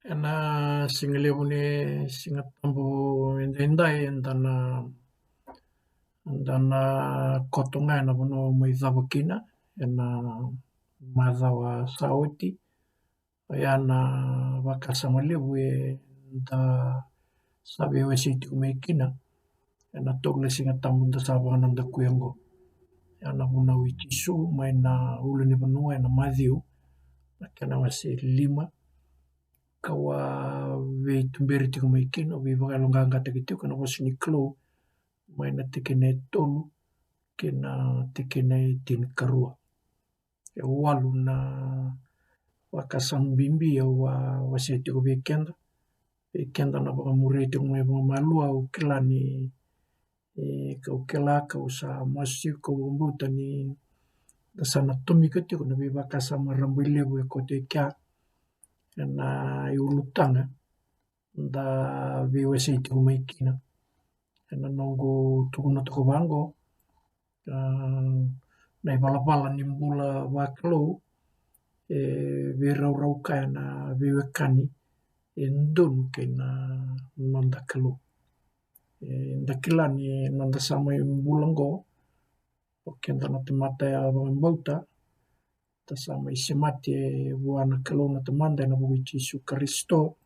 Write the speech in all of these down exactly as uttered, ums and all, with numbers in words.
Ena siga levu ni Siga Tabu edaidai, eda na, eda na koto ga ena vanua mai cava kina ena macawa sa oti. Oya na vakasama levu eda sa veiwasei tiko mai kina ena tolu na Siga Tabu da sa vakanadakuya oqo. Oya na vunau i Jisu mai na ulunivanua ena Maciu, na kena wase lima, ka a veituberi tiko mai kina, veivakayaloqaqataki tiko ena vosa ni Kalou mai na tikina e tolu kei na tikina e tinikarua. E walu na vakasama bibi au a wasea tiko vei keda, vei keda na vakamuria tiko mai vakamalua. Au kila ni, e, kau kila, kau sa masu tiko, kau vakabauta ni da sa na tomika tiko na veivakasama rabailevu e koto e kea ena iulutaga da veiwasei tiko mai kina. Ena noqu tukuna toka vaqo, a, na ivalavala ni bula vakalou e veiraurau kaya na veiwekani e donu kei na noda Kalou. E, da kila ni noda sa mai bula oqo, o keda na tamata ya vakabauta, da sa mai semati vua na Kalou na Tamada ena vuku i Jisu Karisito.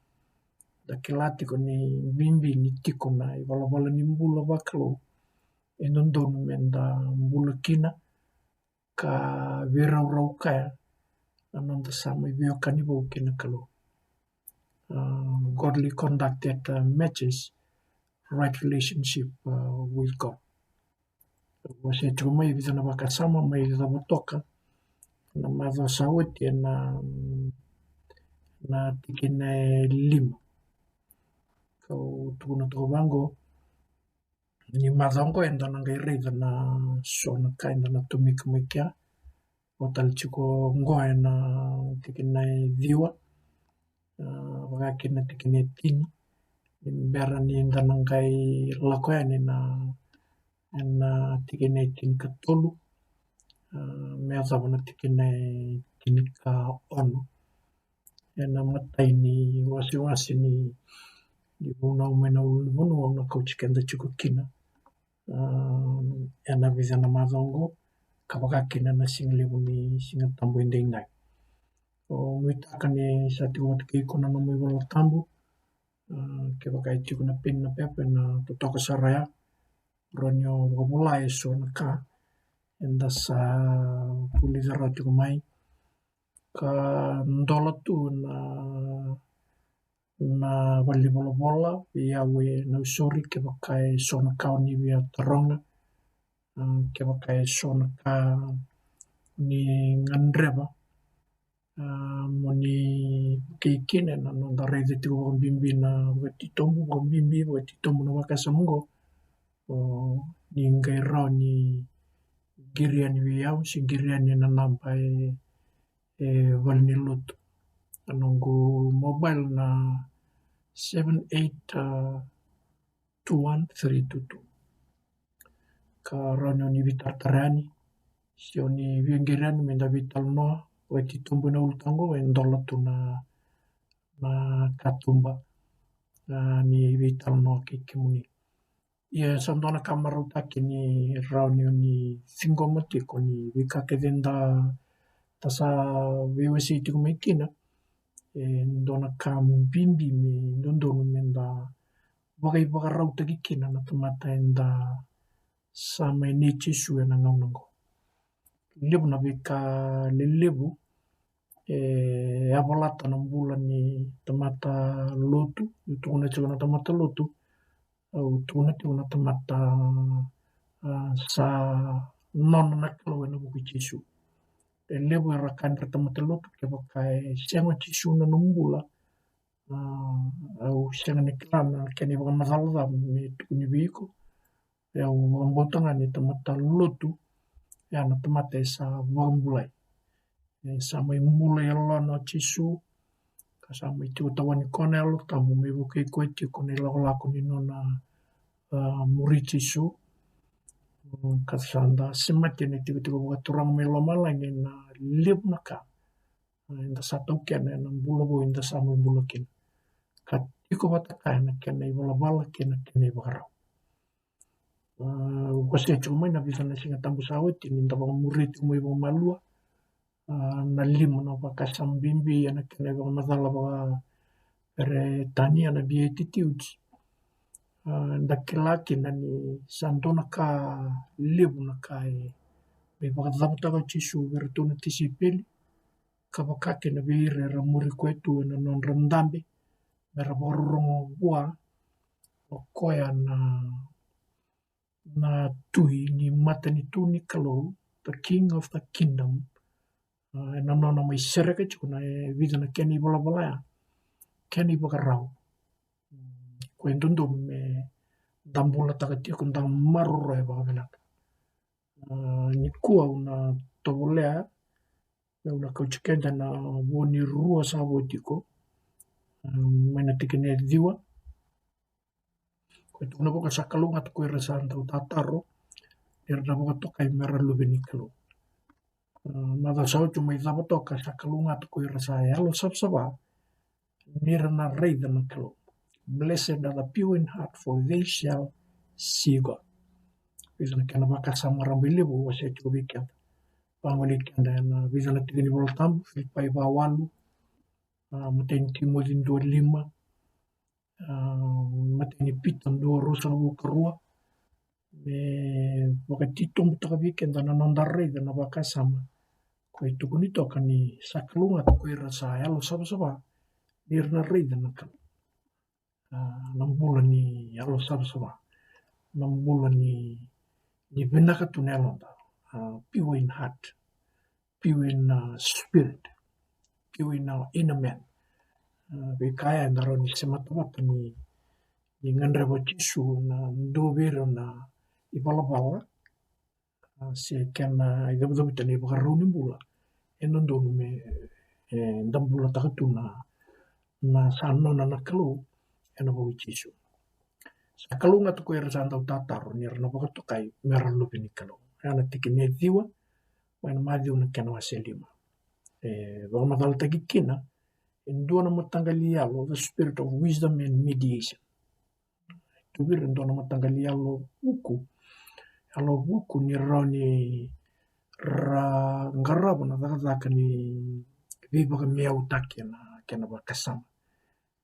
Da kila tiko ni bibi ni tiko na ivalavala ni bula vakalou e dodonu meda bula kina, ka veiraurau kaya na noda sa mai veiwekani vou kei na Kalou. A, godly conduct that, a, matches right relationship, a, with God. Au wasea tiko mai e vica na vakasama mai cava toka na macawa sa oti ena, na tikina e lima. Kau tukuna toka vaqo, ni macawa oqo eda na qai raica na so na ka eda na tomika mai kea. Au tale tiko oqo ena tikina e ciwa, a, vaka kina tikina e tini. Ni bera ni da na qai lako yani na, ena tikina e tinikatolu, a, me yacova na tikina e tinikaono. Ena imatai ni wasewase ni, ni vunau mai na ulunivanua au na kauti keda tiko kina, a, ena vica na macawa oqo, ka vaka kina na siga levu ni Siga Tabu edaidai. Au nuitaka ni sa tiko vata kei iko na nomu iVola Tabu. A, kevaka e tiko na peni na pepa, ena totoka sara ya. Rawa ni o vakavola eso na ka eda sa vulica rawa tiko mai, ka dola tu na, na valenivolavola vei au e Nausori, kevaka eso na ka o ni via taroga, a, kevaka eso na ka ni gadreva, a, mo ni vukei kina ena noda raica tiko vakabibi na vakatitobu, vakabibi vakatitobu na vakasama oqo. O ni qai rawa ni qiri yani vei au se qiri yani ena naba e, e valenilotu. A noqu mobile na seven eight, a, two one three two two. Ka rawa ni o ni veitaratara yani se o ni via qiri yani meda veitalanoa. Vakatitobu ena ulutaga oqo e dola tu na, na katuba, a, ni veitalanoa kei kemuni. Ia sa dua na ka marautaki ni rawa ni o ni ciqoma tiko ni veika kece da, da sa veiwasei tiko mai kina, e dua na ka bibi me dodonu meda vakaivakarautaki kina na tamata eda sa mai nei Jisu ena gauna oqo. Levu na veika lelevu e yavalata na bula ni tamata lotu. Au tukuna tiko na tamata lotu, au tukuna tiko na tamata, a, sa nona na Kalou ena vuku i Jisu. E levu era kaya ni ra tamata lotu, kevaka e sega o Jisu na nomu bula, a, au sega ni kila na kena ivakamacala cava me tukuni vei iko. Au vakabauta ga ni tamata lotu, ya na tamata e sa vakabulai. E sa mai bula e yalona o Jisu, ka sa mai tiko tawa ni koya na Yalo Tabu me vukei koya tiko na ilakolako ni nona, a, muri Jisu. Mm, ka sa da semati ena itikotiko vakaturaga mai lomalagi ena levu na ka, a, eda sa taukena ena bula vou eda sa mai bula kina. ka tiko vata kaya na kena ivalavala kei na kena ivakarau. A, au wasea tiko mai na vica na Siga Tabu sa oti ni da vakamuria tiko mai vakamalua, a, na lima na vakasama bibi ena kena ivakamacala vakaperetania na Beatitudes. A, da kila kina ni sa dua na ka levu na ka e mai vakacavutaka o Jisu vei iratou na tisaipeli, ka vaka kina vei ira era muri koya tu ena nodra dabe me ra vakarorogo vua. O koya na na tui ni matanitu ni Kalou, the King of the Kingdom. A, ena nona mai sereka tiko na, e, vica na kena ivalavala ya, kena ivakarau. Ko e dodonu me da bulataka tiko, da maroroya vakavinaka. A, nikua au na tovolea, au na kauti keda na vo ni rua sa vo tiko, a, mai na tikina e ciwa. Ko e tukuna vaka, sa kalougata ko ira sa dau tataro, ni ra na vakatokai me ra luve ni Kalou. A, macawa sa oti mai cava toka, sa kalougata ko ira sa yalo savasava, ni ra na raica na Kalou. Blessed are the pure in heart, for they shall see God. Vica na kena vakasama rabailevu au wasea tiko vei keda. Vagolei keda ena vica na tikina ni Vola Tabu, Filipai va walu, a, matai ni Timoci dua lima, a, matai ni Pita dua ruasagavulu ka rua, me vakatitobutaka vei keda na noda raica na vakasama. Ko e tukuni toka ni sa kalougata ko ira sa yalo savasava, ni ra na raica na Kalou. A, na bula ni yalo savasava, na bula ni, ni vinaka tu na yaloda, a, pure in heart, pure in, a, spirit, pure in, a, inner man. A, veika ya eda rawa ni semata vata ni, ni gadreva o Jisu na dua vei ira na ivalavala, a, se kena icavucavuti na ivakarau ni bula. E dodonu me, e, da bulataka tu na, na sa nona na Kalou ena vuku i Jisu. Sa kalougata ko ira sa dau tataro, ni ra na vakatokai me ra luve ni Kalou. Ena tikina e ciwa mai na Maciu na kena wase lima. E vakamacalataki kina e dua na mataqali yalo, the spirit of wisdom and mediation. Tu vei ira e dua na mataqali yalo vuku, yalo vuku ni rawa ni ra qarava na cakacaka ni veivakameautaki ena kena vakasama.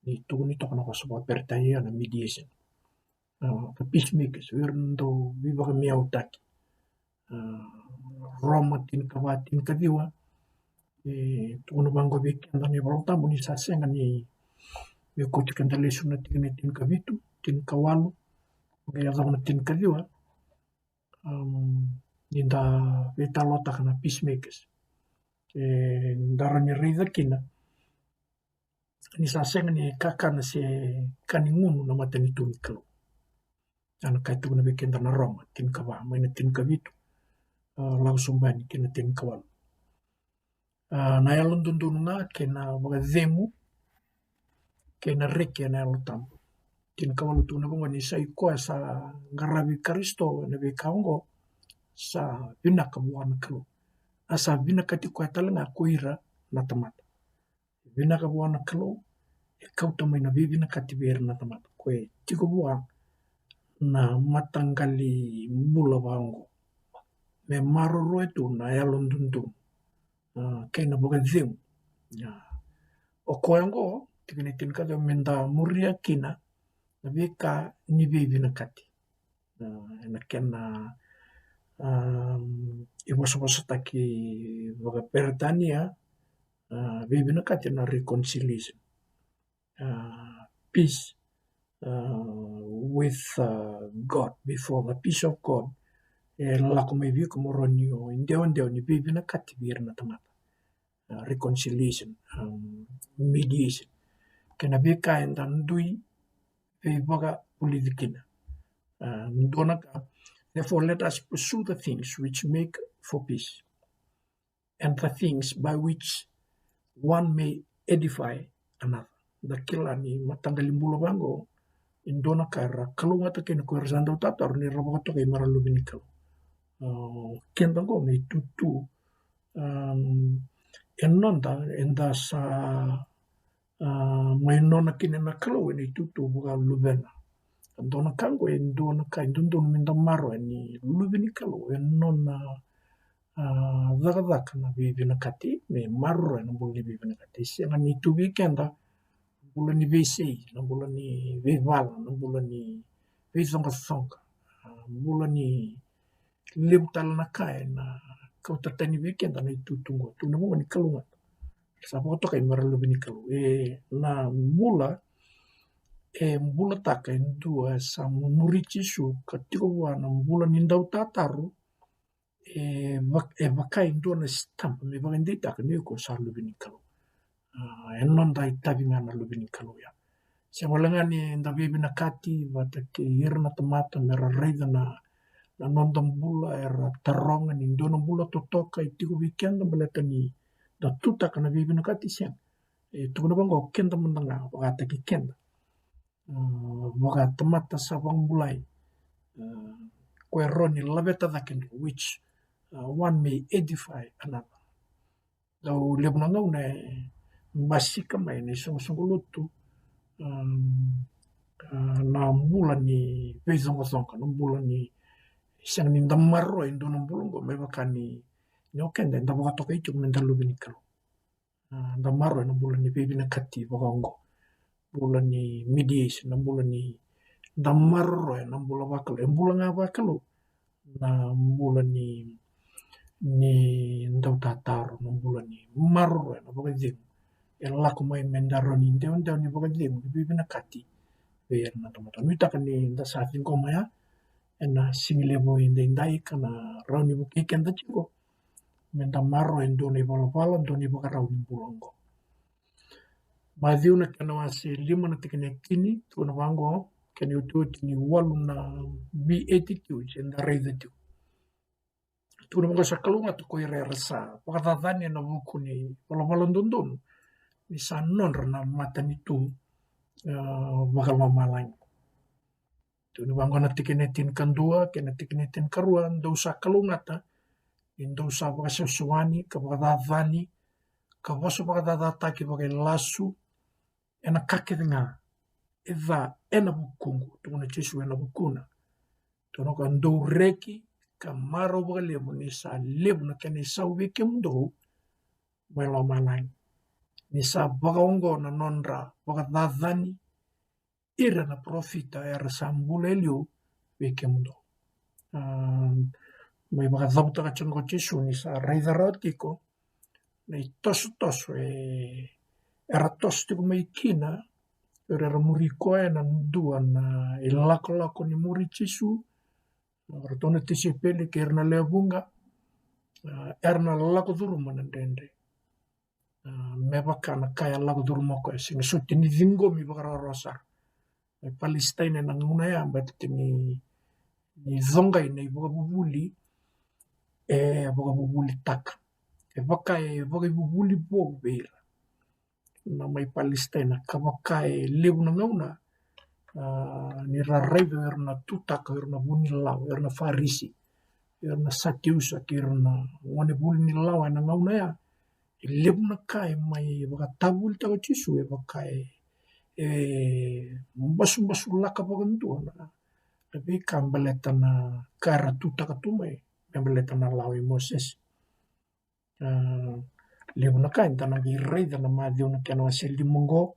Ni tukuni toka na vosa vakaperitania na mediation. A, the peacemakers, vei ira na dau veivakameautaki. A, Roma tinikava, tinikaciwa. E tukuna vaqo vei keda na iVola Tabu ni sa sega ni, me kauti keda lesu na tikina e tinikavitu, tinikawalu, qai yacova na tinikaciwa. Am, ni da veitalanoataka na peacemakers. E, da rawa ni raica kina ni sa sega ni kakana se ka ni gunu na matanitu ni Kalou. A, na ka e tukuna vei keda na Roma tinikava, mai na tinikavitu, a, Lako Sobu Yani kei na tinikawalu. A, na yalododonu ga kei na vakacegu kei na reki ena Yalo Tabu. Tinikawalu tukuna vaqo ni sa i koya sa qaravi Karisito ena veika oqo sa vinaka vua na Kalou, a sa vinakati koya tale ga ko ira na tamata. Vinaka vua na Kalou, e kauta mai na veivinakati vei ira na tamata. Ko e tiko vua na mataqali bula vaqo me maroroya tu na yalododonu, a, kei na vakacegu. A, o koya oqo, tikina e tinikaciwa, me da muria kina na veika ni veivinakati. A, ena kena, am, ivosavosataki vakaperitania, a, veivinakati na reconciliation. A, peace, a, with, a, God, before the peace of God. E lako mai vei iko mo rawa ni o idewadewa ni veivinakati vei ira na tamata. A, reconciliation, am, mediation. Kei na veika eda dui veivakavulici kina. A, dua na ka, therefore let us pursue the things which make for peace and the things by which one may edify another. Da kila ni mataqali bula vaqo, e dua na ka era kalougata kina ko ira sa dau tataro ni ra vakatokai me ra luve ni Kalou. A, keda qo na itutu, am, e noda, eda sa, a, mai nona kina na Kalou ena itutu vakaluvena. Dua na ka oqo e dua na ka e dodonu meda maroroya ni luve ni Kalou, e nona, a, cakacaka na veivinakati, me maroroya na bula ni veivinakati. Sega ni tu vei keda na bula ni veisei, na bula ni veivala, na bula ni veicoqacoqa, a, bula ni levu tale na ka ena kauta tani vei keda na itutu oqo. Tukuna vaqo ni kalougata, sa vakatokai mera luve ni Kalou. E, na bula e bulataka e dua sa muri Jisu ka tiko vua na bula ni dautataro, e vaka, e vaka e dua na sitaba me vakadeitaka ni o iko sa luve ni Kalou. A, e noda itavi ga na luve ni Kalou ya. Sega wale ga ni da veivinakati vata kei ira na tamata mera raica na, na noda bula, era taroga ni dua na bula totoka e tiko vei keda baleta ni da tutaka na veivinakati. Sega. E tukuna vaqo, keda mada ga vakataki keda, a, vakatamata sa vakabulai, a, ko e rawa ni laveta cake dua, which, a, one may edify another. Dau levu na gauna e basika mai na isoqosoqo lotu, a, a, na bula ni veicoqacoqa, na bula ni sega ni da maroroya e dua na bula oqo me vaka ni, ni o keda eda vakatokai tiko meda luve ni Kalou. A, da maroroya na bula ni veivinakati vaka oqo. Bula ni mediation, na bula ni da maroroya na bula vakalou. E bula ga vakalou na bula ni, ni dautataro, na bula ni maroroya na vakacegu. E lako mai meda rawa ni dewadewa ni vakacegu, ni veivinakati vei ira na tamata. Nuitaka ni da sa ciqoma ya ena sigalevu edaidai ka na rawa ni vukei keda tiko meda maroroya e dua na ivalavala, dua na ivakarau ni bula oqo. Maciu na kena wase lima na tikina e tini, tukuna vaqo, kena iotioti ni walu na Beatitudes eda raica tiko. Tukuna vaqo, sa kalougata ko ira era sa vakacacani ena vuku ni valavala dodonu, ni sa nodra na matanitu, a, vakalomalagi. Tukuna vaqo na tikina e tinikadua kei na tikina e tinikarua, dou sa kalougata ni dou sa vakasewasewani ka vakacacani ka vosa vakacacataki vakailasu ena ka kece ga e ca ena vukuqu. Tukuna Jisu ena vukuna. Tukuna ka dou reki ka marau vakalevu ni sa levu na kena isau vei kemudou mai lomalagi, ni sa vakaoqo na nodra vakacacani ira na parofita era sa bula e liu vei kemudou. A, mai vakacavutaka tiko o Jisu ni sa raica rawa tiko na itosotoso e, era toso tiko mai kina o ira era muri koya ena dua na ilakolako ni muri Jisu. Ratou na tisaipeli kei ira na lewe vuqa, a, era na lako curuma na dredre. A, me vaka na ka e lako curuma o koya, sega soti ni ciqomi vakarawarawa sara. Mai Palesitaina ena gauna ya, baleta ni, ni coqai na ivakavuvuli e vakavuvulitaka. E vaka e vakaivuvuli vou vei ira na mai Palesitaina, ka vaka e levu na gauna, a, ni ra raica o ira na tutaka, o ira na vunilawa, o ira na Farisi, o ira na Sakiusa kei ira na gone vuli ni lawa ena gauna ya. E levu na ka e mai vakatavulitaka o Jisu, e vaka e, e basubasulaka vakadua na, na veika baleta na ka era tutaka tu mai me baleta na lawa i Mosese. A, levu na ka eda na qai raica na Maciu na kena wase lima oqo,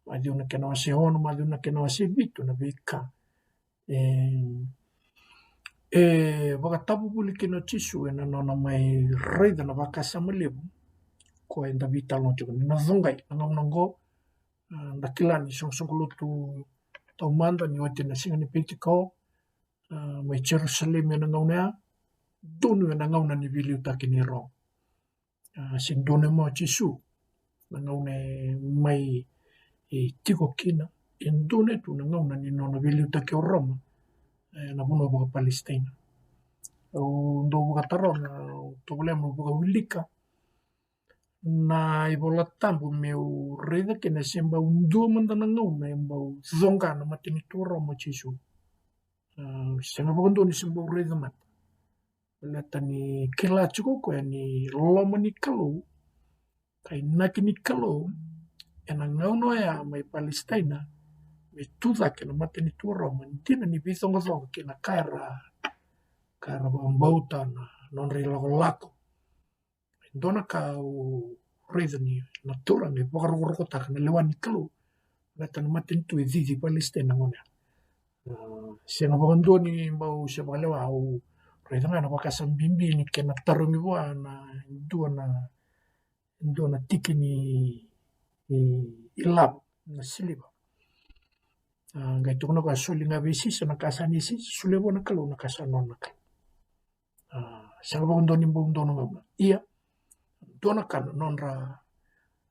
Maciu na kena wase ono, Maciu na kena wase vitu, na veika e, e vakatavuvuli kina o Jisu ena nona mai raica na vakasama levu ko eda veitalanoa tiko, ni na coqai na gauna oqo. A, da kila ni soqosoqo lotu taumada ni oti na siga ni Penitiko, a, mai Jerusalemi ena gauna ya, donu ena gauna ni veiliutaki ni Roma. A, se donu mai o Jisu na gauna e mai, e tiko kina, e donu tu na gauna ni nona veiliutaki o Roma, e, na vanua vakaPalesitaina. Au dau vakataroga, au tovolea meu vakawilika na iVola Tabu meu raica kina se bau dua mada na gauna e bau coqa na matanitu o Roma o Jisu. A, sega vakadua ni se bau raica mada. Baleta ni kila tiko o koya ni loma ni Kalou, ka inaki ni Kalou, ena gauna oya mai Palesitaina me tu cake na matanitu o Roma, dina ni veicoqacoqa kei na ka era, ka era vakabauta na nodra ilakolako. E dua na ka au raica ni na turaga e vakarokorokotaka na lewa ni Kalou, baleta na matanitu e cici Palesitaina na gauna ya. Ah, sega vakadua ni bau se vakalewa, au raica ga na vakasama bibi ni kena tarogi vua na dua na, dua na tiki ni, ni ilavo na siliva. Ah, qai tukuna koya, soli ga vei Sisa na ka sa nei Sisa, solia vua na Kalou na ka sa nona na Kalou. Ah, sega vakadua ni bau dua na gauna. Ia, dua na ka na nodra,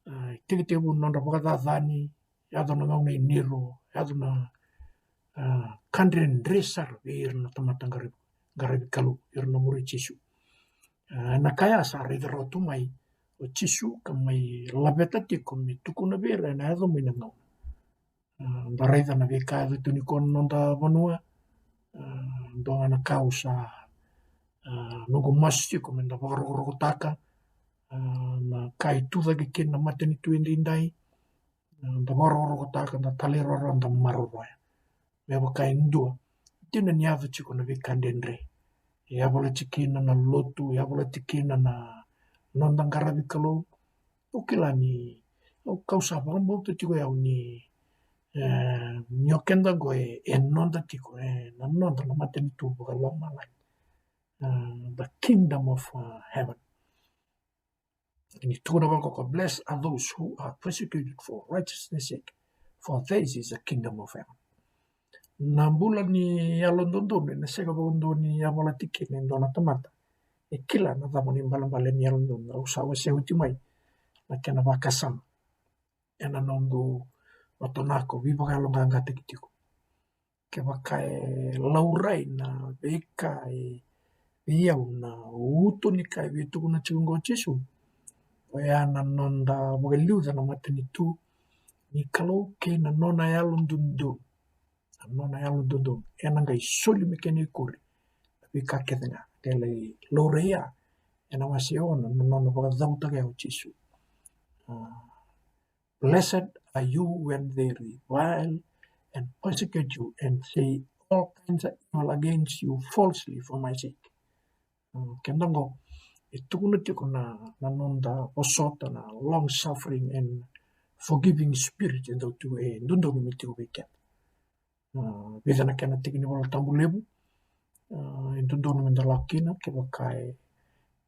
ah, tekitekivu na nodra vakacacani, yaco na gauna i Niro, yaco na, ah, ka dredre sara vei ira na tamata qaravi, qaravi Kalou, ira na muri Jisu. Ah, na ka ya sa raica rawa tu mai o Jisu ka mai laveta tiko me tukuna vei ira ena yaco mai na gauna. Ah, da raica na veika e yaco tu nikua na noda vanua. Ah, dua ga na ka au sa, ah, noqu masu tiko me da vakarokorokotaka, ah, na ka e tu cake kina na matanitu edaidai. Ah, da vakarokorokotaka, da talairawarawa, da maroroya. Me vaka e dua, dina ni yaco tiko na veika dredre, e yavalati kina na lotu, e yavalati kina na noda qaravi Kalou. Au kila ni, au, kau sa vakabauta tiko au ni, eh, ni o keda qo e, e noda tiko, e na noda na matanitu vakalomalagi. Uh, the kingdom of, uh, heaven. Ni tukuna vaqo, blessed are those who are persecuted for righteousness' sake, for theirs is the kingdom of heaven. Na bula ni yalododonu ena sega vakadua ni yavalati kina e dua na tamata e kila na cava na ibalebale ni yalododonu. Au sa wasea oti mai na kena vakasama ena noqu vatonaka, veivakayaloqaqataki tiko. Kevaka e laurai na veika e vei au na uto ni ka e via tukuna tiko qo o Jisu, oya na noda vakaliuca na matanitu ni Kalou kei na nona yalododonu. Na nona yalododonu ena qai soli me kena ikuri na veika kece ga. Qai lai laurai ya ena wase ono na nona vakacavutaka ya o Jisu. Ah, blessed are you when they revile and persecute you and say all kinds of evil against you falsely for my sake. Mm, keda qo e tukuna tiko na, na noda vosota, na long suffering and forgiving spirit e dau tu, e dodonu me tiko vei keda. Ah, vica na kena tiki ni Vola Tabu levu, ah, e dodonu me da lako kina, kevaka e,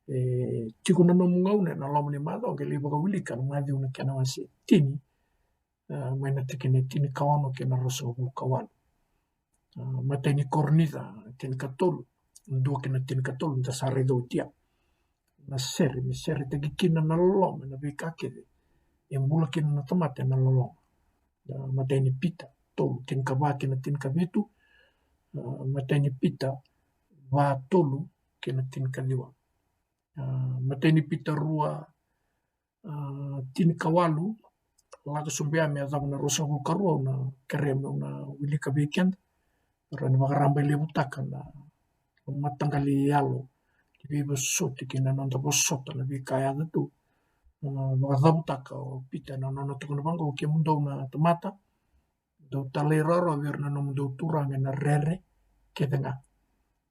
e tiko na nomu gauna ena loma ni macawa, qai lai vakawilika na Maciu na kena wase tini, ah, mai na tikina e tini ka ono kei na ruasagavulu ka walu. Ah, matai ni Korinica tinikatolu, dua kei na tinikatolu, da sa raica oti ya. Na sere, me seretaki kina na loloma ena veika kece e bula kina na tamata ena loloma. Ah, matai ni Pita tolu, tinikava kei na tinikavitu. Ah, matai ni Pita va, tolu kei na tinikaciwa. Ah, matai ni Pita rua, ah, tinikawalu, lako sobu ya me yacova na ruasagavulu ka rua, au na kerea meu na wilika vei keda. Rawa ni vakarabailevutaka na mataqali yalo ni veivosoti kei na noda vosota na veika e yaco tu. Ah, vakacavutaka o Pita ena nona tukuna vaqo, kemudou na tamata, dou talairawarawa vei ira na nomudou turaga ena rere kece ga.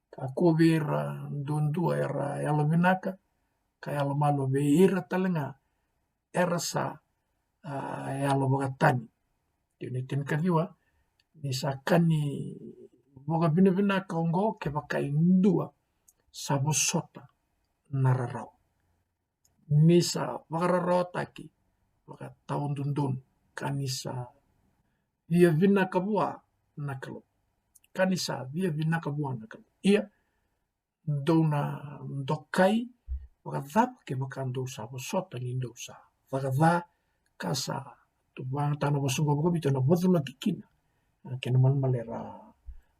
Kakua vei ira duadua era yalovinaka ka yalomalua, vei ira tale ga era sa, ah, yalovakatani. Io, na tinikaciwa, ni sa ka ni vakavinavinaka oqo kevaka e dua sa vosota na rarawa. Ni sa vakararawataki vakatawadodonu, ka ni sa via vinaka vua na Kalou. Ka ni sa via vinaka vua na Kalou. Ia, dou na dokai vakacava kevaka dou sa vosota ni dou sa caka ca, ka sa tu vakayagataka na vosa qo vakaviti, na vaculaki kina, ah, kei na malemale era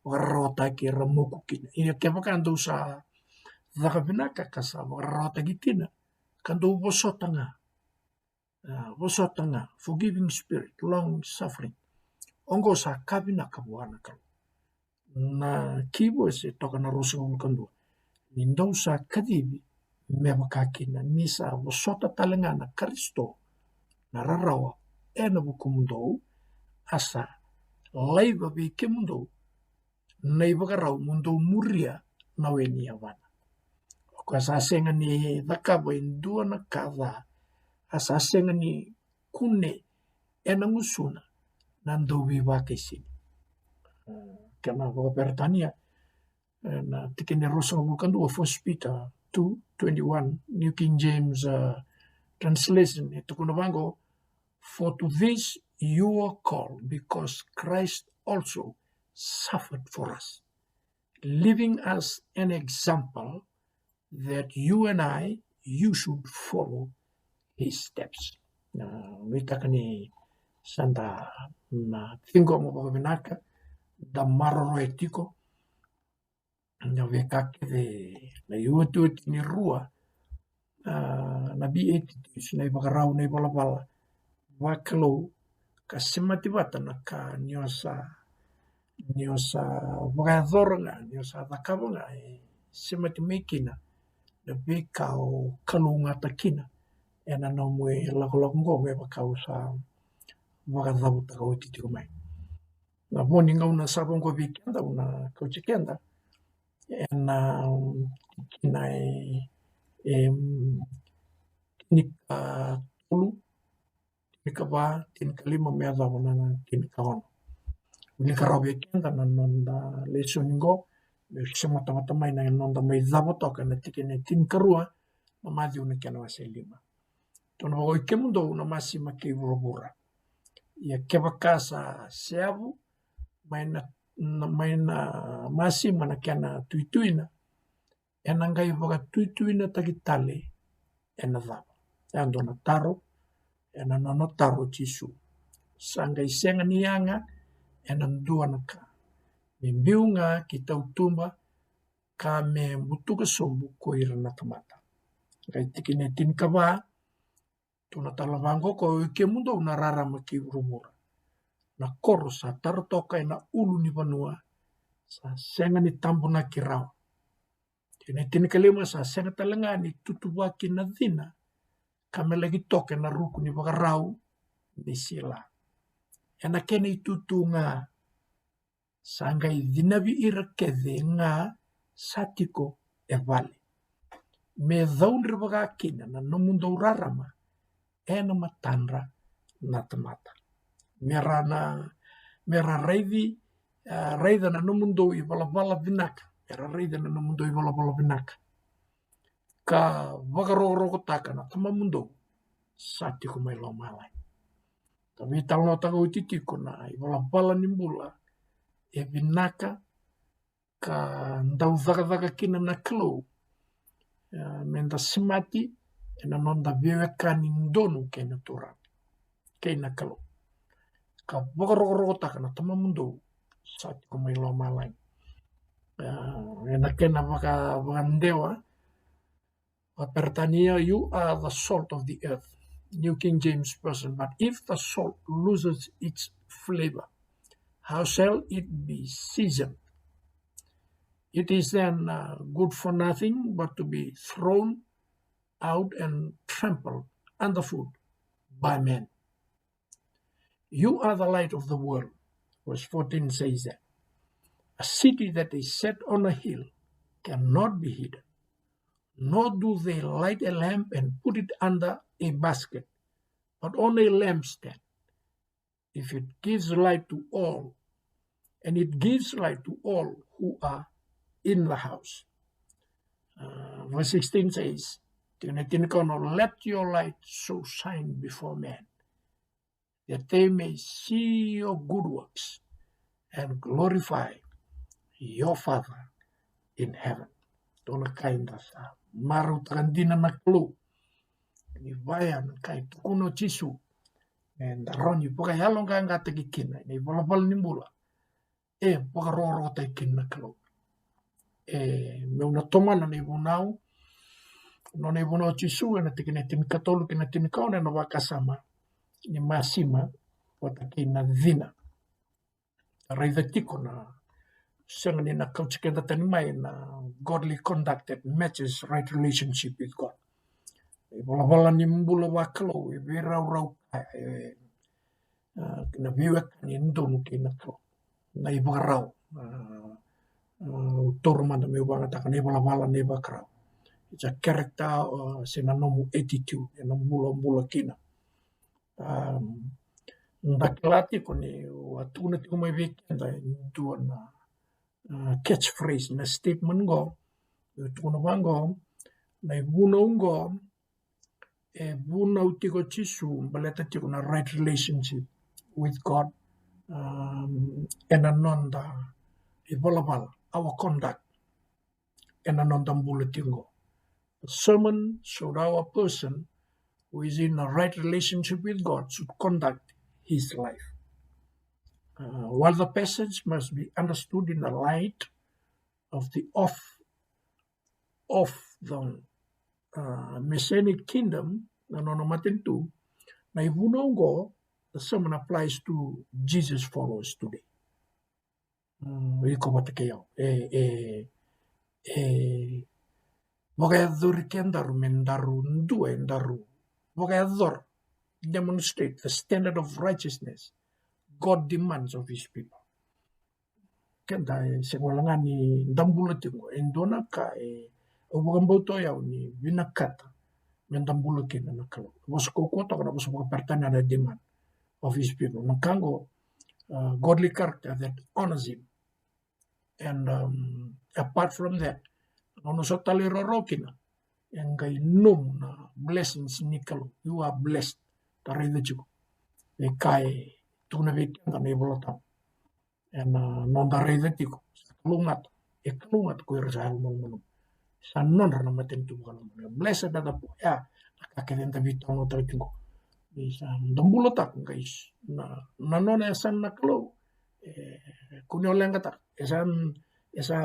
vakararawataki, era moku kina. Ia kevaka dou sa caka vinaka ka sa vakararawataki kina, ka dou vosota ga. Ah, vosota ga, forgiving spirit, long suffering. Oqo sa ka vinaka vua na Kalou. Na key verse e toka na ruasagavulu ka dua. Ni dou sa kacivi me vaka kina, ni sa vosota tale ga na Karisito na rarawa ena vukumudou, a sa laiva vei kemudou na ivakarau mo dou muria na we ni yavana. O koya sa sega ni cakava e dua na ka ca, a sa sega ni kune ena gusuna na dauveivakaisini. Kena vakaperetania, ena tikina e ruasagavulu ka dua, First Peter two twenty-one, New King James, uh, translation, e tukuna vaqo: "For to this you are called, because Christ also suffered for us, leaving us an example that you and I, you should follow his steps." Na nuitaka ni sa da na ciqoma vakavinaka, da maroroya tiko na veika kece, na iotioti ni rua, a, na Beatitudes, na ivakarau, na ivalavala vakalou, ka semati vata na ka ni o sa, ni o sa vakayacora ga, ni o sa cakava ga, e semati mai kina na veika o kalougata kina ena nomu ilakolako qo, me vaka au sa vakacavutaka oti tiko mai. Na vo ni gauna sa vo qo vei keda, au na kauti keda ena, um, tikina e, e, um, tinikatolu, tinikava, tinikalima me yacova na, na tinikaono. Wilika rawa vei keda na noda lesoni qo, me semata vata mai na noda mai cava toka na tikina e tinikarua, na Maciu na kena wase lima. Tukuna vaqo: "Oi kemudou na masima kei vuravura, ia kevaka sa seavu mai na, na, mai na masima na kena tuituina, ena qai vakatuituinataki tale ena cava?" E dua na taro ena nona taro o Jisu. Sa qai sega ni yaga ena dua na ka, me biu ga ki tautuba, ka me butuka sobu ko ira na tamata. Qai tikina e tinikava, tukuna tale vaqo: "Oi kemudou na rarama kei vuravura, na koro sa tara toka ena ulu ni vanua, sa sega ni tabonaki rawa." Tikina e tinikalima: "Sa sega tale ga ni tutuvaki na cina, ka me laki toka ena ruku ni vakarau ni sila. Ena kena itutu ga, sa qai cinavi ira kece ga sa tiko e vale. Me caudre vaka kina na nomudou rarama ena matadra na tamata. Me ra na, me ra raici, a, raica na nomudou ivalavala vinaka. Me ra raica na nomudou ivalavala vinaka, ka vakarokorokotaka na Tamamudou sa tiko mai lomalagi." Da veitalanoataka oti tiko na ivalavala ni bula e vinaka ka dau cakacaka kina na Kalou, e, meda semati ena noda veiwekani donu kei na Turaga, kei na Kalou, ka vakarokorokotaka na Tamamudou sa tiko mai lomalagi. E, ena kena vaka, vakadewa, vakaperetania: "You are the salt of the earth." New King James Version: "But if the salt loses its flavor, how shall it be seasoned? It is then, uh, good for nothing but to be thrown out and trampled underfoot by men. You are the light of the world." Verse fourteen says that a city that is set on a hill cannot be hidden, nor do they light a lamp and put it under a basket, but on a lampstand, if it gives light to all, and it gives light to all who are in the house. Uh, verse sixteen says, tikina e tinikaono: "Let your light so shine before men, that they may see your good works and glorify your Father in heaven." Dua na ka eda sa marautaka dina na Kalou, ni vaya na ka e tukuna o Jisu, eda rawa ni vakayaloqaqataki kina ena ivalavala ni bula e vakarokorokotaki kina na Kalou. E, meu na tomana na ivunau, nona ivunau o Jisu ena tikina e tinikatolu kei na tinikaono, ena vakasama ni masima vata kei na cina. Raica tiko na, sega ni na kauti keda tani mai, na godly conduct that matches right relationship with God. Ivalavala ni bula vakalou, e veiraurau kaya, e, na veiwekani e donu kei na Kalou. Na ivakarau, au taura mada meu vakayagataka na ivalavala na ivakarau. It's a character, se na nomu attitude ena bula o bula kina. Da kila tiko ni au a tukuna tiko mai vei keda e dua na catchphrase, na statement qo. Au tukuna vaqo, na ivunau qo e vunau tiko o Jisu baleta tiko na right relationship with God. Ena noda ivalavala, our conduct ena noda bula tiko qo. The sermon showed how a person who is in a right relationship with God should conduct his life. While the passage must be understood in the light of the of of the Messianic kingdom, na nona matanitu, na ivunau qo, the sermon applies to Jesus followers today. Iko vata kei au e e e vakayacori kedaru me daru dua e daru vakayacora, demonstrate the standard of righteousness God demands of his people. Keda e sega wale ga ni da bula tiko e dua na ka e au vakabauta o yau ni vinakata me da bula kina na Kalou. Vosa kaukauwa toka na vosa vakaperitania na demand of his people. Na ka qo, godly character that honors him. And apart from that, na nona sa talairawarawa kina e qai nomu na blessings ni Kalou. You are blessed. Da raica tiko e ka e tukuna vei keda na iVolatabu. Ena noda raica tiko, sa kalougata, e kalougata ko ira sa yalomalumalumu. Sa nodra na matanitu vakalomalagi. Blessed are the poor. Ya na ka kece da veitalanoataka tiko. Ni sa da bulataka qai na nona yasana na Kalou, e kua ni o leqataka. E sa e sa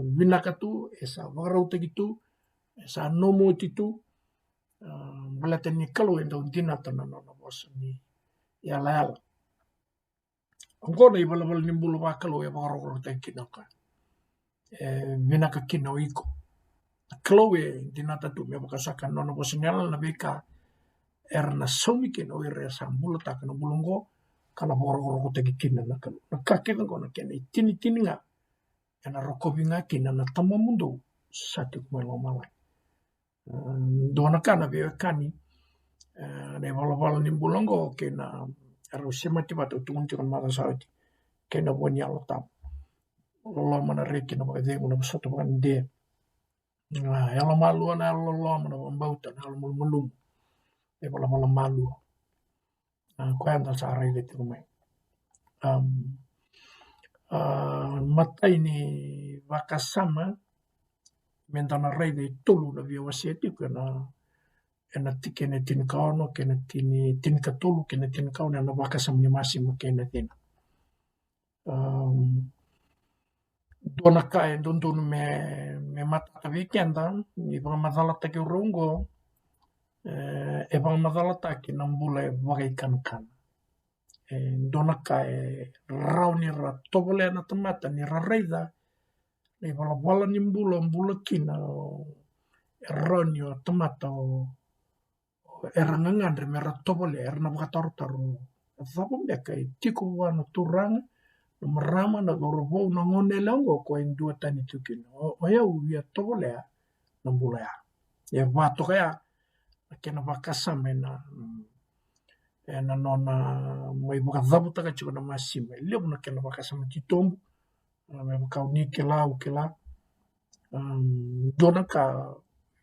vinaka tu, e sa vakarautaki tu, e sa nomu oti tu. Baleta ni Kalou e dau dinata na nona vosa ni yalayala. Oqo na ivalavala ni bula vakalou e vakarokorokotaki kina o koya. E vinaka kina o iko. Na Kalou e dinata tu me vakasaka na nona vosa ni yalayala na veika era na saumi kina o ira era sa bulataka na bula oqo, ka na vakarokorokotaki kina na Kalou. Na ka kece oqo na kena itinitini ga ena rokovi ga kina na Tamamudou sa tiko mai lomalagi. Dua na ka na veiwekani, na ivalavala ni bula oqo kei na, erau semati vata, au tukuna tiko na macawa sa oti, kei na vua ni Yalo Tabu. Loloma, na reki, na vakacegu, na vosota, vakadede, na yalomalua, na yalololoma, na vakabauta, na yalomalumalumu, na ivalavala malua. A koya eda sa raica tiko mai. A matai ni vakasama meda na raica e tolu na via wasea tiko ena, ena tikina e tinikaono kei na tini, tinikatolu kei na tinikaono, ena vakasama ni masima kei na cina. Dua na ka e dodonu me, me matata vei keda ni vakamacalataki rau oqo, e vakamacalataki na bula e vakaikanakana. E dua na ka e rawa ni ra tovolea na tamata ni ra raica na ivalavala ni bula o bula kina, e rawa ni o tamata o era gagadre me ra tovolea, era na vakatarotaro, a cava beka e tiko vua na turaga, na marama, na cauravou, na goneyalewa oqo ko e duatani tu kina. O yau via tovolea na bula ya. E va toka ya na kena vakasama ena, ena nona mai vakacavutaka tiko na masima. E levu na kena vakasama titobu, me vaka o ni kila, au kila. Dua na ka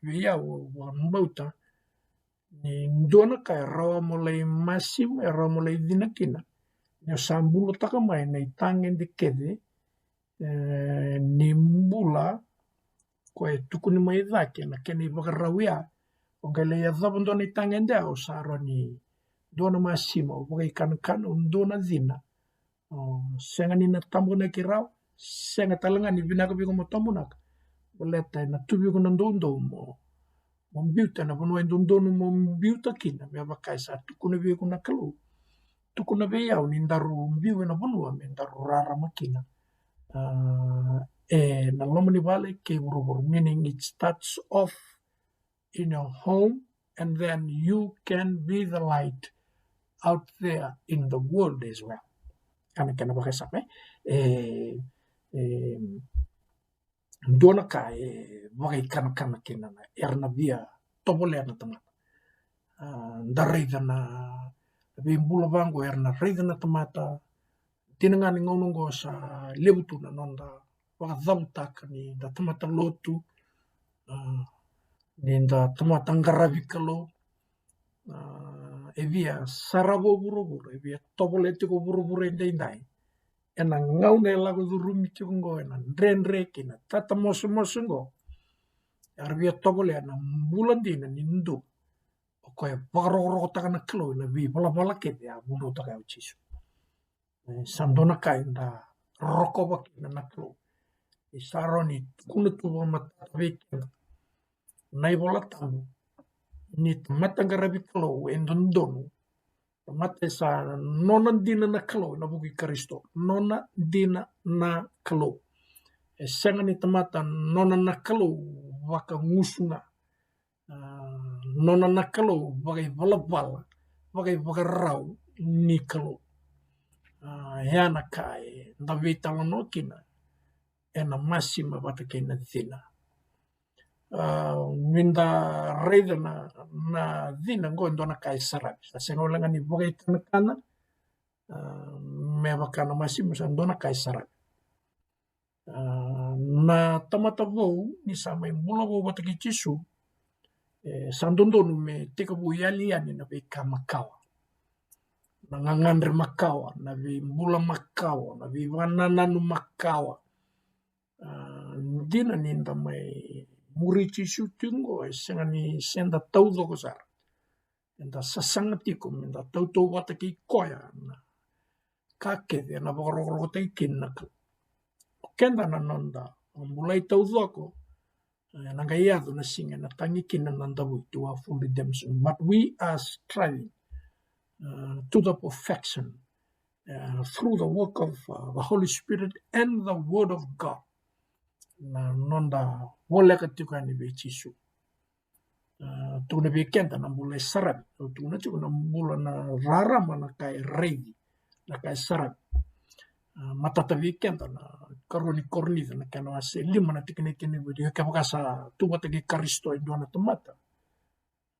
vei au, au vakabauta ni dua na ka e rawa mo lai masima, e rawa mo lai cina kina, ni o sa bulataka mai na itagede kece ni bula ko e tukuni mai cake na kena ivakarau ya. O qai lai yacova dua na itagede, o sa rawa ni dua na masima, o vakaikanakana, o dua na cina. O sega ni na tabonaki rawa, sega tale ga ni vinaka vei iko mo tabonaka. Baleta ena tu vei iko na doudou mo, mo biuta ena vanua e dodonu mo biuta kina, me vaka e sa tukuna vei iko na Kalou. Tukuna vei au ni daru biu ena vanua me daru rarama kina. Ena loma ni vale kei vuravura, meaning it starts off in your home, and then you can be the light out there in the world as well. Kana kena vakasama, e, e, dua na ka e vakaikanakana kina na, era na via tovolea na tamata. A, da raica na veibula vaqo, era na raica na tamata. Dina ga ni gauna oqo sa levu tu na noda vakacavutaka ni da tamata lotu, a, ni da tamata qaravi Kalou. A, e via sarava o vuravura, e via tovolea tiko o vuravura edaidai. Ena gauna e lako curumi tiko oqo, ena dredre kei na tatamosomoso oqo, era via tovolea na bula dina ni dua o koya e vakarokorokotaka na Kalou ena veivalavala kece a vunautaka o Jisu. E, sa dua na ka eda rokova kina na Kalou. E sa rawa ni tukuna tu vakamatata vei keda na iVola Tabu ni tamata qaravi Kalou e dodonu. Tamata e sa nona dina na Kalou ena vuku i Karisito. Nona dina na Kalou. E sega ni tamata nona na Kalou vakagusu ga. A, nona na Kalou vakaivalavala, vakaivakarau ni Kalou. A, e a na ka eda veitalanoa kina ena masima vata kei na cina. A, ni da raica na, na cina oqo e dua na ka e saravi. Sa sega wale ga ni vakaikanakana, a, me vaka na masima, sa dua na ka e saravi. A, na tamata vou ni sa mai bula vou vata kei Jisu, e sa dodonu me tekivu yali yani na veika makawa, na gagadre makawa, na veibula makawa, na veivakanananu makawa. A, dina ni da mai muri Jisu tiko oqo, e sega ni se da taucoko sara. Eda sasaga tiko me da tautauvata kei koya na ka kece ena vakarokorokotaki kina na Kalou. O keda na noda vakabulai taucoko, ena qai yaco na siga ena tagi kina na davui, to our full redemption. But we are striving, uh, to the perfection, uh, through the work of, uh, the Holy Spirit and the Word of God. Na noda voleka tiko yani vei Jisu. A, tukuna vei keda na bula e saravi. Au tukuna tiko na bula na rarama na ka e raici, na ka e saravi. A, matata vei keda na karua ni Korinica na kena wase lima na tikina e tinikavitu, kevaka sa tu vata kei Karisito e dua na tamata.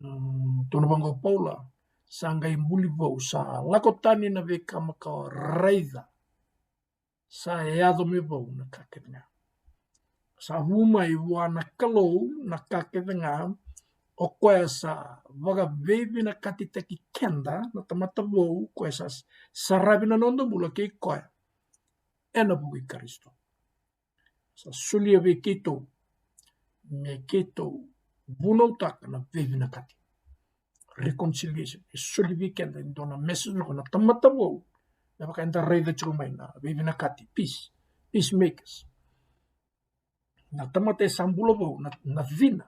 Mm, tukuna vaqo o Paula, sa qai buli vou, sa lako tani na veika makawa, raica sa yaco me vou na ka kece ga. Sa vu mai vua na Kalou na ka kece ga, o koya sa vakaveivinakatitaki keda na tamata vou, koya sa saravi na noda bula kei koya ena vuku i Karisito. Sa solia vei keitou me keitou vunautaka na veivinakati. Reconciliation. E soli vei keda e dua na message ko na tamata vou. Me vaka eda raica tiko mai na veivinakati, peace, peacemakers. Na tamata e sa bula vou, na, na cina,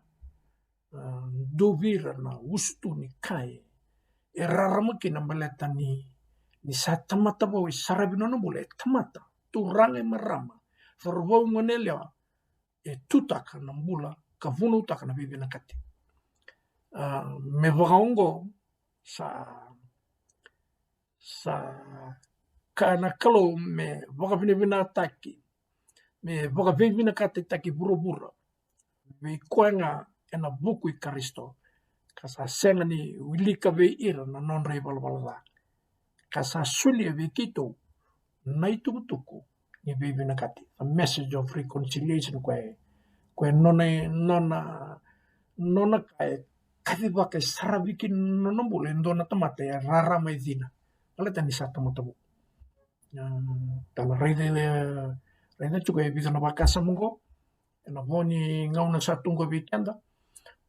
a, dua vei ira na usutu ni ka e rarama kina baleta ni, ni sa tamata vou, e saravi nona bula, e tamata, turaga, e marama, cauravou, goneyalewa, e tutaka na bula ka vunautaka na veivinakati. A, me vaka oqo, sa, sa kaya na Kalou me vakavinavinakataki, me vakaveivinakatitaki vuravura vei koya ga ena vuku i Karisito, ka sa sega ni wilika vei ira na nodra ivalavala ca, ka sa solia vei keitou na itukutuku ni veivinakati, the message of reconciliation, koya, koya nona, nona, nona ka e kacivaka, e saravi kina nona bula e dua na tamata e rarama, e cina, baleta ni sa tamata vou. A, da na raica, raica tiko e vica na vakasama oqo ena vo ni gauna sa tu qo vei keda.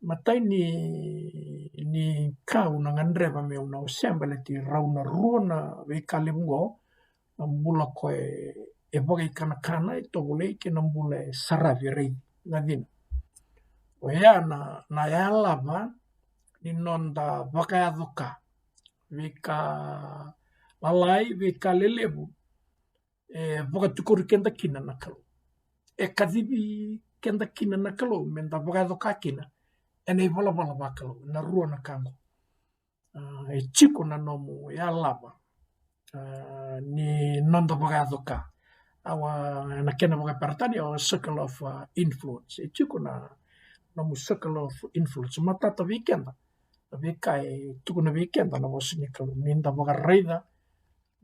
Matai ni, ni ka au na gadreva meu na wasea baleti rau na rua na veika levu oqo, na bula ko e, e vakaikanakana, e tovolei, kei na bula e saravi, e raici, na cina. Oya na, na yalava ni noda vakayaco ka, veika lalai, veika lelevu, e vakatikori keda kina na Kalou. E kacivi keda kina na Kalou me da vakayaco ka kina ena ivalavala vakalou, na rua na ka oqo. E tiko na nomu yalava ni noda vakayaco ka. Au a, na kena vakaperitania, au a circle of influence. E tiko na nomu circle of influence. Matata vei keda na veika e tukuna vei keda na vosa ni Kalou, ni da vakaraica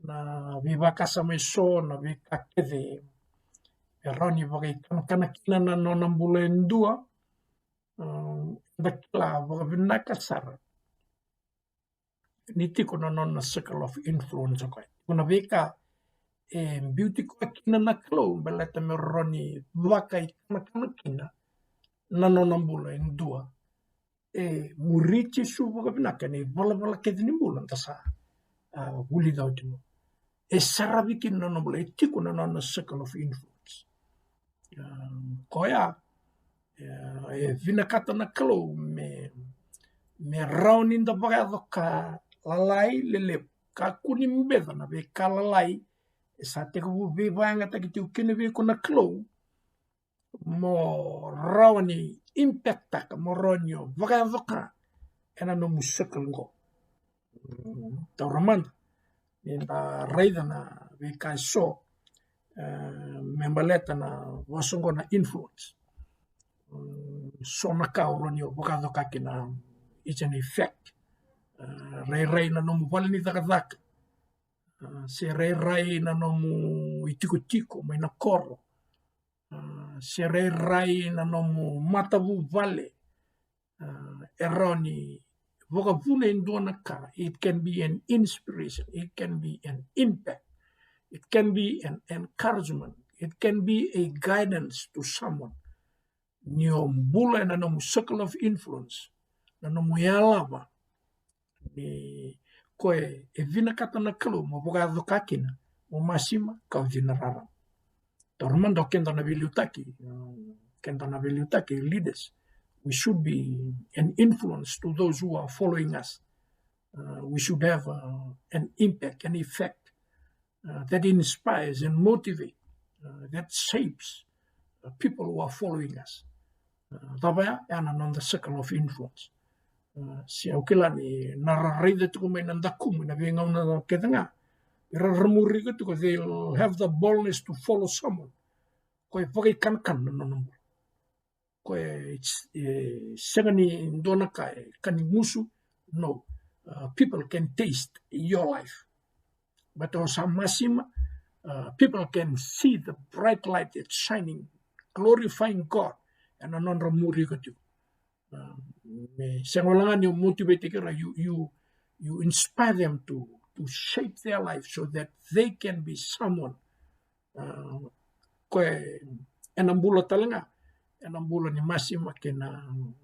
na veivakasama eso, na veika kece e rawa ni vakaikanakana kina na nona bula e dua. Da kila vakavinaka sara ni tiko na nona circle of influence o koya. Tiko na veika e biuti koya kina na Kalou baleta me rawa ni vakaikanakana kina na nona bula e dua. E muri Jisu vakavinaka ena ivalavala kece ni bula da sa vulica oti qo. E saravi kina na nona bula, e tiko na nona circle of influence. Koya e vinakata na Kalou me, me rawa ni da vakayaco ka lalai, lelevu. Kakua ni beca na veika lalai e sa tekivu veivakayagataki tiko kina vei iko na Kalou, mo rawa ni impact-taka, mo rawa ni o vakayaco ka ena nomu circle qo. Taura mada ni da raica na veika eso me baleta na vosa qo na influence. So na ka o rawa ni o vakayaco ka kina, it's an effect. Rairai na nomu vale ni cakacaka, se rairai na nomu itikotiko mai na koro, se rairai na nomu matavuvale. E rawa ni vakavuna e dua na ka. It can be an inspiration, it can be an impact, it can be an encouragement, it can be a guidance to someone. Ni o bula ena nomu circle of influence, na nomu yalava ni koya e vinakata na Kalou mo vakayaco ka kina, mo masima ka o cina rarama. Taura mada o keda na veiliutaki, keda na veiliutaki, leaders, we should be an influence to those who are following us. We should have an impact, an effect that inspires and motivate, that shapes people who are following us. Cava ya? Ya na noda circle of influence. Se au kila ni na ra raica tiko mai na dakumu ena veigauna kece ga, era ra muri iko tiko, they'll have the boldness to follow someone. Koya e vakaikanakana na nona bula. Koya e sega ni dua na ka e ka ni gusu. No. People can taste your life. But o sa masima, people can see the bright light that's shining, glorifying God. Ena nodra muri iko tiko. Me sega wale ga ni o motivate ira, you, you, you inspire them to, to shape their life so that they can be someone. Koya ena bula tale ga, ena bula ni masima kei na,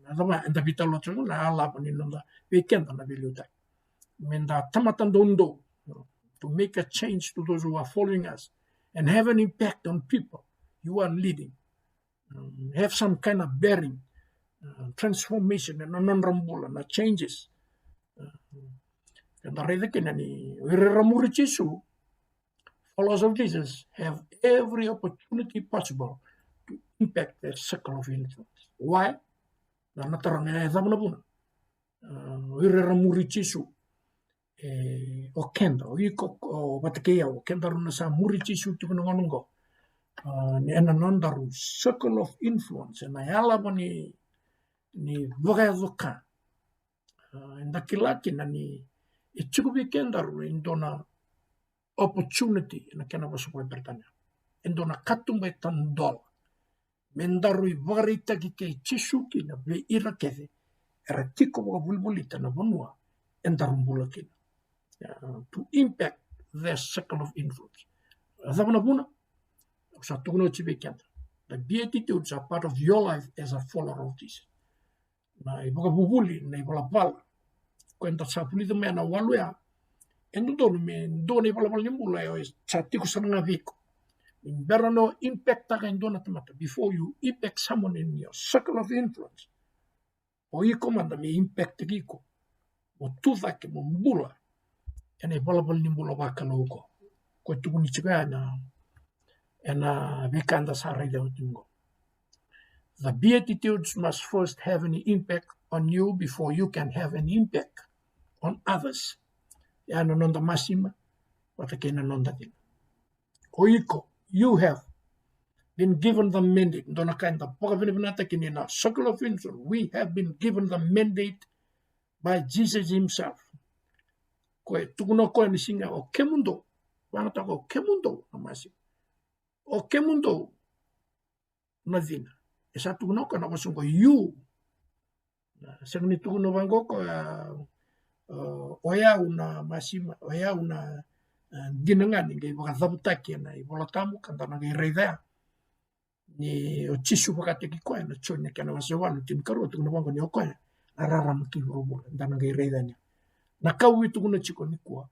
na cava eda veitalanoa tiko, na yalava ni noda, vei keda na veiliutaki. Me da tamata doudou, to make a change to those who are following us and have an impact on people you are leading. Have some kind of bearing, transformation ena nodra bula, na changes. Eda raica kina ni o ira era muri Jisu, followers of Jesus have every opportunity possible to impact their circle of influence. Why? Na, na taro ga e cava na vuna? O ira era muri Jisu, e, o keda, o iko, o vata kei au, o kedaru na sa muri Jisu tiko na gauna oqo. Ena nodaru circle of influence, ena yalava ni, ni vakayaco ka, eda kila kina ni e tiko vei kedaru e dua na opportunity, ena kena vosa vakaperitania, e dua na katuba e tadola me daru ivakaraitaki kei Jisu kina vei ira kece era tiko vakavolivolita na vanua edaru bula kina. To impact their circle of influence. A cava na vuna? Au sa tukuna oti vei keda, the Beatitudes are part of your life as a follower of Jesus. Na ivakavuvuli, na ivalavala ko eda sa vulica mai ena walu ya, e dodonu me dua na ivalavala ni bula e sa tiko sara ga vei iko. Ni bera na o impact-taka e dua na tamata, before you impact someone in your circle of influence, o iko mada me impact-taki iko, mo tu cake, mo bula ena ivalavala ni bula vakalou ko, ko e tukuni tiko ya ena, ena veika eda sa raica oti oqo. The Beatitudes must first have an impact on you before you can have an impact on others. Ya na noda masima vata kei na noda cina. O iko, you have been given the mandate. Dua na ka eda vakavinavinakataka kina na circle of influence, we have been given the mandate by Jesus himself. Koya e tukuna o koya ni siga, o kemudou, vagataka o kemudou na masima, o kemudou na cina. E sa tukuna o koya na vosa oqo, you. Na, sega ni tukuna vaqo o koya, o yau na masima, o yau na, e, dina ga ni qai vakacavutaki ena iVola Tabu ka da na qai raica ya. Ni o Jisu vakataki koya na Joni na kena wase walu, tinikarua, tukuna vaqo ni o koya na rarama kei vuravura, da na qai raica ni. Na ka au via tukuna tiko nikua,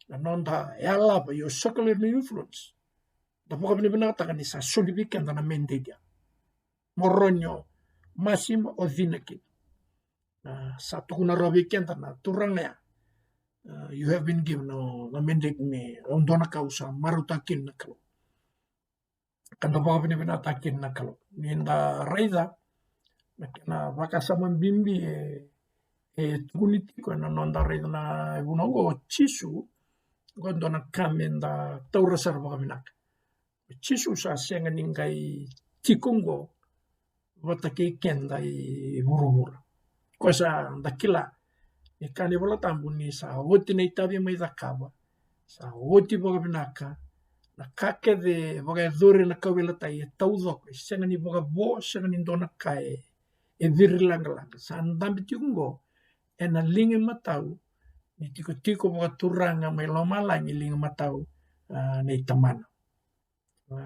na noda yalava, your circle of influence. Da vakavinavinakataka ni sa soli vei keda na mandate ya. Mo rawa ni o masima, o cina kina. Na, sa tukuna rawa vei keda na Turaga ya. E, you have been given, o, na mandate me, o dua na ka au sa marautaka kina na Kalou. Ka da vakavinavinakataka kina na Kalou. Ni da raica na kena vakasama bibi e, e tukuni tiko ena noda raica na ivunau oqo, o Jisu, oqo e dua na ka me da taura sara vakavinaka. O Jisu sa sega ni qai tiko oqo vata kei keda i vuravura. Koya sa da kila ni kaya na iVola Tabu ni sa oti na itavi mai cakava, sa oti vakavinaka, na ka kece vakayacori ena kauveilatai e taucoko, e sega ni vakavo, sega ni dua na ka e, e ciri lagalaga. Sa dabe tiko oqo ena liga imatau ni tikotiko vakaturaga mai lomalagi, liga imatau, a, nei Tamana. A,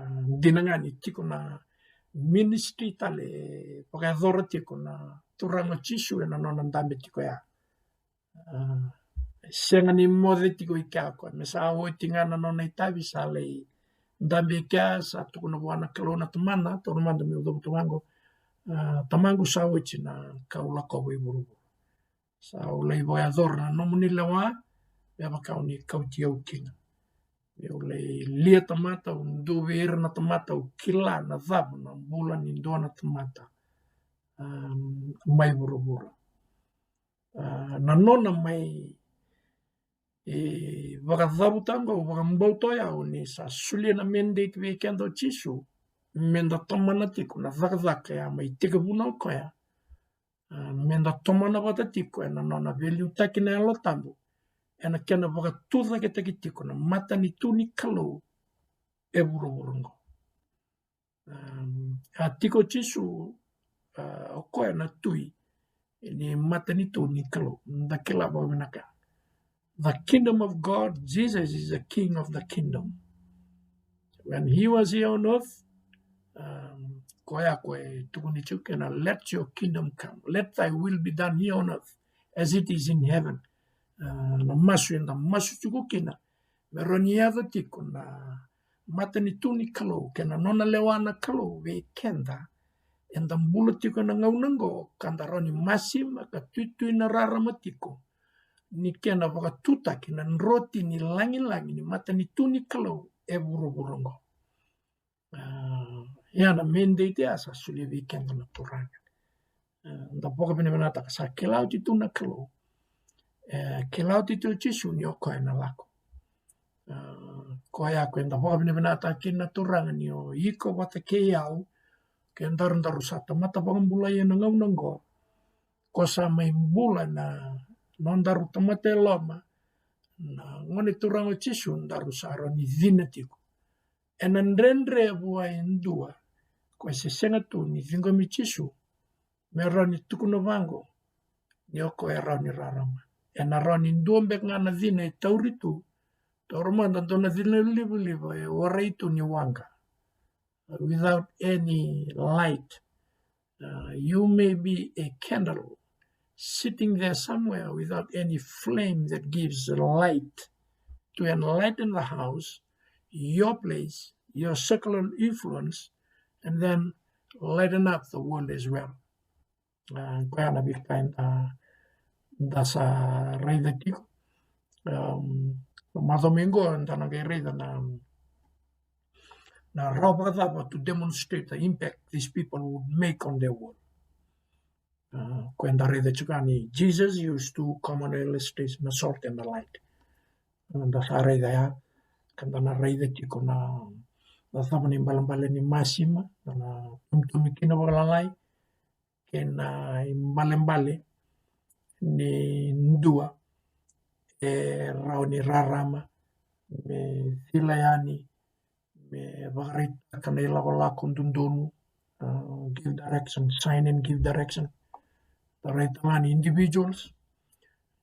dina ga ni tiko na ministry tale e vakayacora tiko na Turaga o Jisu ena nona dabe tiko ya. A, sega ni moce tiko i kea o koya, me sa oti ga na nona itavi sa lai dabe i kea, sa tukuna vua na Kalou na Tamana, taura mada meu cavuta vaqo, a, Tamaqu, sa oti na ka au lakova i vuravura. Sa au lai vakayacora na nomuni lewa me vaka oni kauti au kina. Meu lai lia tamata, au dua vei ira na tamata au kila na cava na bula ni dua na tamata, a, mai vuravura. A, na nona mai, e, vakacavuta oqo, au vakabauta o yau ni sa solia na mandate vei keda o Jisu me da tomana tiko na cakacaka ya mai tekivuna o koya. A, me da tomana vata tiko ena nona veiliutaki na Yalo Tabu ena kena vakatucaketaki tiko na matanitu ni Kalou e vuravura oqo. A, a tiko Jisu, a, o koya na tui ni matanitu ni Kalou, da kila vakavinaka. The kingdom of God, Jesus is the king of the kingdom. When he was here on earth, um, koya koya e tukuni tiko kina, let your kingdom come, let thy will be done here on earth as it is in heaven. A, na masu eda masu tiko kina me rawa ni yaco tiko na matanitu ni Kalou kei na nona lewa na Kalou vei keda eda bula tiko ena gauna oqo, ka da rawa ni masima ka tuitui na rarama tiko ni kena vakatutaki na droti ni lagilagi ni matanitu ni Kalou e vuravura oqo. A, ia na mandate ya sa solia vei keda na Turaga. A, da vakavinavinakataka, sa kila oti tu na Kalou. E, kila oti tu o Jisu ni o koya na lako. A, koya ko eda vakavinavinakataka kina na Turaga ni o iko vata kei au, kei daru, daru sa tamata vakabulai ena gauna oqo, ko sa mai bula na nodaru tamata e loma, na Gone Turaga o Jisu, daru sa rawa ni cina tiko. Ena dredre vua e dua ko e se sega tu ni ciqomi Jisu me rawa ni tukuna vaqo ni o koya e rawa ni rarama. Ena rawa ni dua beka ga na cina e tauri tu, taura mada dua na cina livaliva e warai tu ni waqa. Without any light. Uh, you may be a candle sitting there somewhere without any flame that gives light to enlighten the house, your place, your circle of influence, and then lighten up the world as well. Uh, koya na veika eda, da sa raica tiko. Um, macawa mai qo eda na qai raica na, na rawa vakacava to demonstrate the impact these people would make on their world. A, ko eda raica tiko yani, Jesus used to come on illustrates, na salt and the light. Eda sa raica ya, ka da na raica tiko na, na cava na ibalebale ni masima, na, na tomitomi kina vakalalai, kei na ibalebale ni dua e rawa ni rarama me cila yani, me vakaraitaka na ilakolako dodonu, uh, give direction, sign and give direction. Da raica tale ga ni individuals,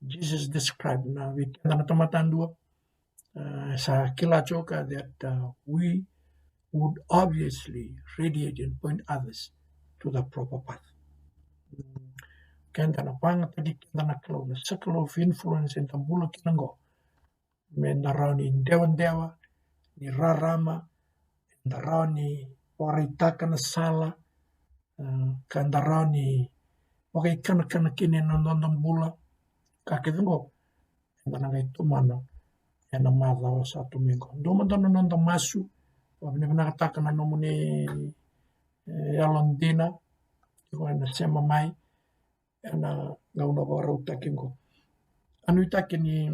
Jesus described na vei keda na tamata dua, uh, sa kila toka that, uh, we would obviously radiate and point others to the proper path. Mm, keda na vagataki keda na Kalou, na circle of influence eda bula kina qo, me da rawa ni dewadewa, ni rarama, da rawa ni vakaraitaka na sala, uh, ka da rawa ni vakaikanakana kina ena noda bula. Ka kece qo eda na qai tomana ena macawa sa tu mai qo. Dua mada na noda masu, vakavinavinakataka na nomuni, e, yalodina tiko ena sema mai ena gauna vakarautaki qo. A nuitaki ni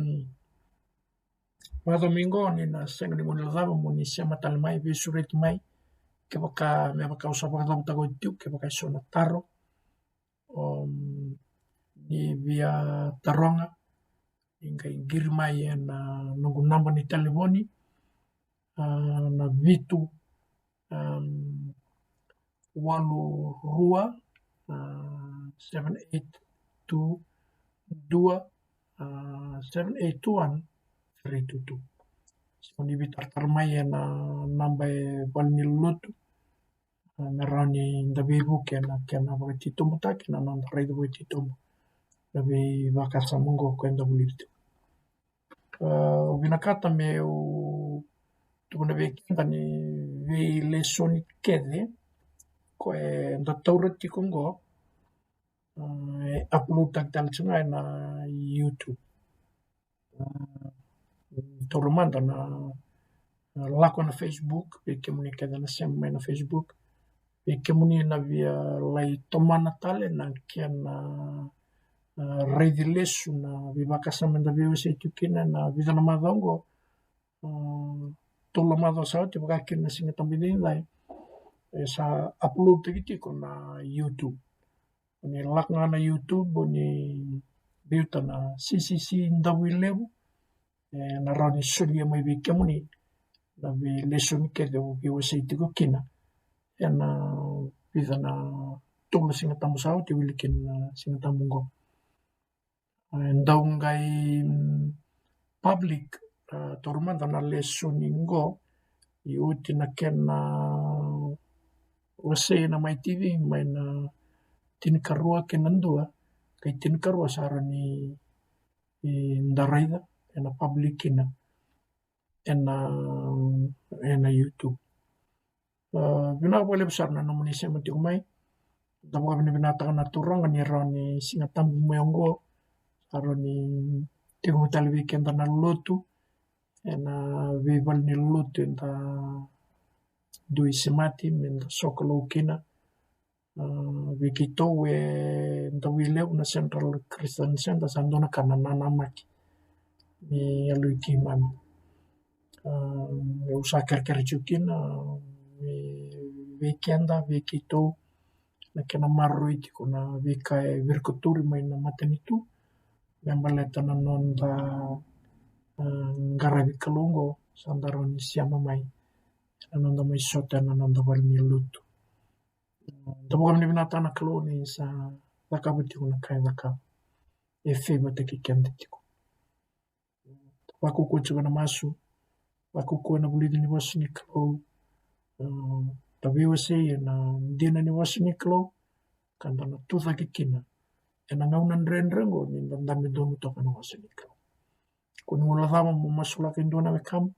macawa mai qo ni na sega ni gone cava mo ni sema tale mai, veisureti mai, kevaka, me vaka au sa vakacavutaka oti tiko, kevaka e so na taro o ni via taroga, ni qai qiri mai ena noqu naba ni talevoni, a, na vitu, um, walu rua, a, seven eight two, dua, a, seven eight two one three two two. So ni veitaratara mai ena naba e valenilotu, a, me rawa ni da veivuke ena kena vakatitobutaki na noda raica vakatitobu na veivakasama oqo ko eda vulica tiko. A, au vinakata meu tukuna vei keda ni veilesoni kece ko eda taura tiko oqo, a, e upload taki tale tiko ga ena YouTube. A, taura mada na, a, lako na Facebook, vei kemuni kece na sema mai na Facebook, vei kemuni na via lai tomana tale na kena, a, raici lesu na veivakasama eda veiwasei tu kina na vica na macawa oqo. A, tolu na macawa sa oti, vaka kina na Siga Tabu edaidai, e sa upload taki tiko na YouTube. O ni lako ga na YouTube, o ni biuta na C C C Davuilevu, e na rawa ni solia mai vei kemuni na veilesoni kece au veiwasei tiko kina ena vica na tolu na Siga Tabu sa oti, wili kina na Siga Tabu oqo. E dau qai, mm, public, a, taura mada na lesoni oqo, e oti na kena wasei ena Mai T V mai na tinikarua kei na dua, qai tinikarua sa rawa ni, e, da raica ena public kina ena, ena YouTube. A, vinaka vakalevu sara na nomuni sema tiko mai. Da vakavinavinakataka na Turaga ni rawa ni Siga Tabu mai oqo sa rawa ni tekivu tale vei keda na lotu ena veivale ni lotu eda dui semati me da sokalou kina. A, vei keitou e Davuilevu na Central Christian Center, sa dua na ka na nanamaki ni yaloi keimami. A, au sa kerekere tiko kina, a, vei keda, vei keitou, na kena maroroi tiko na veika e virikoturi mai na matanitu me baleta na noda, a, qaravi Kalou oqo, sa da rawa ni sema mai ena noda mai sota ena noda vale ni lotu. Da vakavinavinakataka na Kalou ni sa cakava tiko na ka e cakava, e favour-taki keda tiko. Vakaukauwa tiko ena masu, vakaukauwa ena vulici ni vosa ni Kalou. A, da veiwasei ena dina ni vosa ni Kalou, ka da na tucake kina ena gauna dredre oqo ni da dabe donu toka na vosa ni Kalou. Ko ni guilecava mo masulaka e dua na wekamu,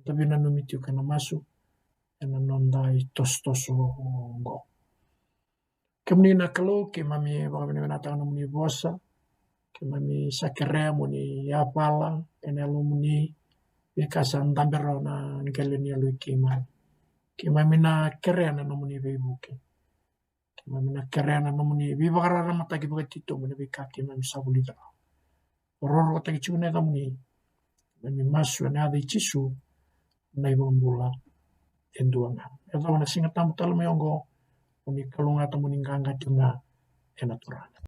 da veinanumi tiko ena masu ena noda itosotoso oqo. Kemuni na Kalou, keimami vakavinavinakataka nomuni vosa. Keimami sa kerea mo ni yavala ena Yalomuni veika sa dabe rawa na qele ni yaloi keimami. Keimami na kerea na nomuni veivuke. Keimami na kerea na nomuni veivakararamataki vakatitobu ena veika keimami sa vulica rawa. Rorotaki tiko na yacamuni. Keimami masu ena yaca i Jisu, na iVakabula e dua ga. Yacova na Siga Tabu tale mai oqo, mo ni kalougata, mo ni qaqa tiko ga ena Turaga.